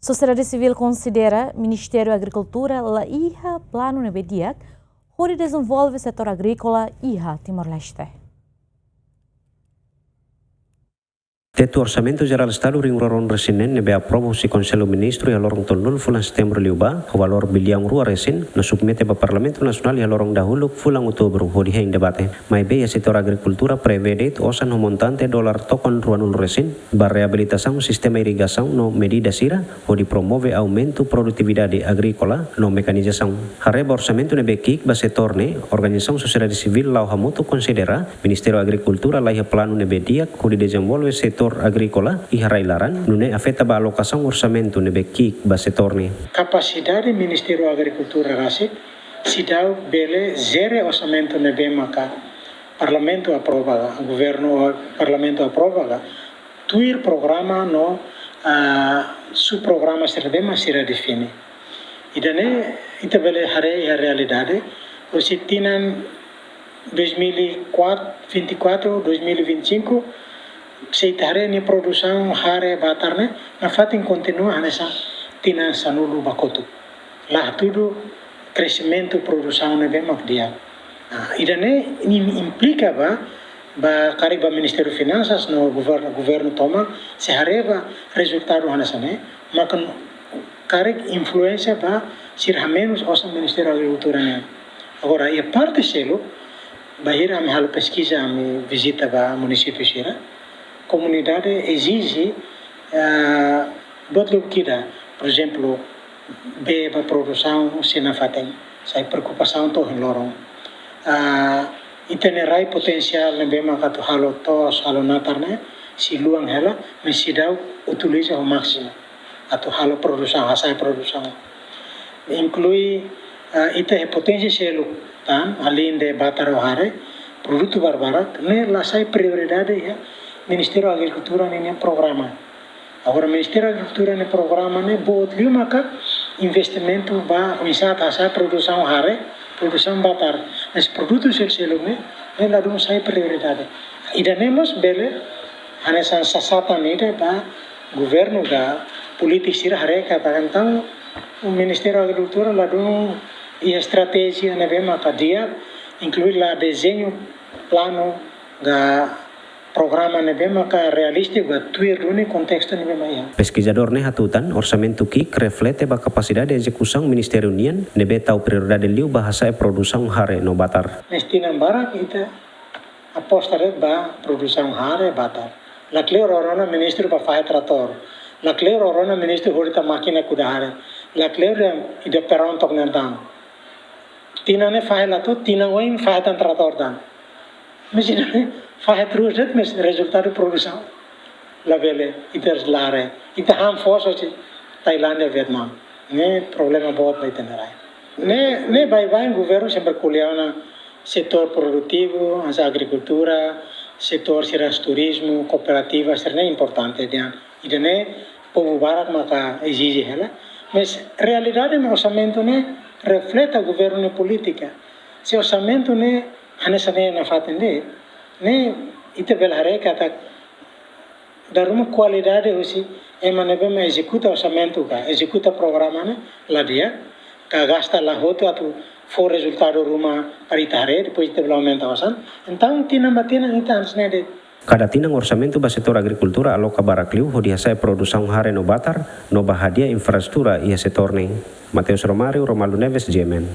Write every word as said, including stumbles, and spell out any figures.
Sosiedade sivíl konsidera Ministériu Agrikultura la iha planu ne'ebé di'ak hodi dezenvolve setór agríkola iha Timor-Leste. Tetu Orsamentu Jerál Estadu rihun rua ruanulu-resin-neen ne'ebé aprova husi Konsellu Ministru iha loron tolunulu fulan Setembru liubá, ho valór biliaun rua resin, no submete ba Parlamentu Nasionál iha loron dahuluk fulan Outubru hodi hein debate. Maibé iha setór agrikultura prevee de'it osan ho montante dolar tokon ruanulu resin ba reabilitasaun sistema irrigasaun no medida sira hodi promove aumentu produtividade agríkola no mekanizasaun. Haree ba orsamentu ne'ebé ki'ik ba setór ne'e, organizasaun sosiedade sivíl la'o hamutuk konsidera Ministériu Agrikultura la iha planu ne'ebé di'ak hodi dezenvolve setór agríkola iha rai-laran, nune'e afeta ba alokasaun orsamentu ne'ebé ki'ik ba setór ne'e. Kapasidade Ministériu Agrikultura rasik seidauk bele jere orsamentu ne'ebé maka Parlamentu aprova, Governu, Parlamentu aprova, tuir programa no, ah, subprograma sira ne'ebé mak sira define. Ida-ne'e ita bele haree iha realidade, husi tinan dois mil e quatro, vinte e quatro, dois mil e vinte e cinco, se ita haree nia produsaun hare batar ne'e, nafatin kontinua hanesan tinan sanulu ba kotuk. La hatudu kresimentu produsaun ne'ebé mak di'ak. Ah, ida-ne'e, ne'e implika ba, ba karik ba Ministériu Finansas no governu, governu tomak, se haree ba rezultadu hanesan ne'e, maka karik influénsia ba sira hamenus osan Ministériu Agrikultura nian. Agora, iha parte seluk, bainhira ami halo peskiza, ami vizita ba munisípiu sira, komunidade ezije, ah, buat lubuk ida, por ezemplu, bee ba produsaun sei nafatin, sai preokupasaun to'o ohin loron. Ah, ita-nia rai potensiál ne'ebé maka atu halo to'os, halo natar ne'e, sei luan hela, maibé seidauk utiliza ho másimu atu halo produsaun, hasa'e produsaun. Inklui, ah, ita iha poténsia seluk tan, alende batar ho hare, produtu barbarak, ne'e la sai prioridade iha Ministériu Agrikultura ninia programa. Agora, Ministériu Agrikultura nia programa ne'e boot liu maka investimentu ba oinsá atu hasa'e produsaun hare, produsaun batar. Maibé produtu seluk-seluk ne'e, ne'e ladún sai prioridade. Ida-ne'e mós bele hanesan sasatan ida ba governu ka polítiku sira haree katak entaun Ministériu Agrikultura ladún iha estratéjia ne'ebé maka di'ak, inklui la dezeña planu ka programa ne'ebé maka realístiku ba tuir duni kontestu ne'ebé mak iha. Peskizadór ne'e hatutan, orsamentu ki'ik reflete ba kapasidade ezekusaun ministériu nian ne'ebé tau prioridade liu ba hasa'e produsaun hare no batar. Maibé tinan barak ita aposta de'it ba produsaun hare, batar. La kleur rona ministru ba fahe tratór. La kleur rona ministru hodi tau mákina kuda hare. La kleur ida peron took ne'e tan. Tinan ne'e fahe la to'o, tinan oin fahe tan tratór tan. Maibé fahe terus de'it, maibé rezultadu produsaun labele, ita la haree. Ita han foos hosi Tailándia, Vietnam. Ne'e problema boot ba ita-nia rai. Ne'e, ne'e baibain governu sempre ko'alia ona setór produtivu, hanesan agrikultura, setór sira turizmu, kooperativa, sira-ne'e importante dehan. Ida-ne'e povu barak maka ezije hela. Maibé realidade mak orsamentu ne'e refleta governu nia polítika. Se orsamentu ne'e hanesan ne'e nafatin de'it, ne'e ita bele haree katak dala ruma kualidade husi ema ne'ebé mak ezekuta orsamentu ka ezekuta programa ne'e la di'ak, ka gasta la hotu atu fó rezultadu ruma para ita haree, depois ita bele aumenta osan. Entaun tinan ba tinan ita hanesan ne'e de'it. Kada tinan orsamentu ba setór agrikultura aloka barak liu hodi hasa'e produsaun hare no batar, no ba hadi'a infraestrutura iha setór ne'e. Mateus Romário, Romualdo Neves, G M N.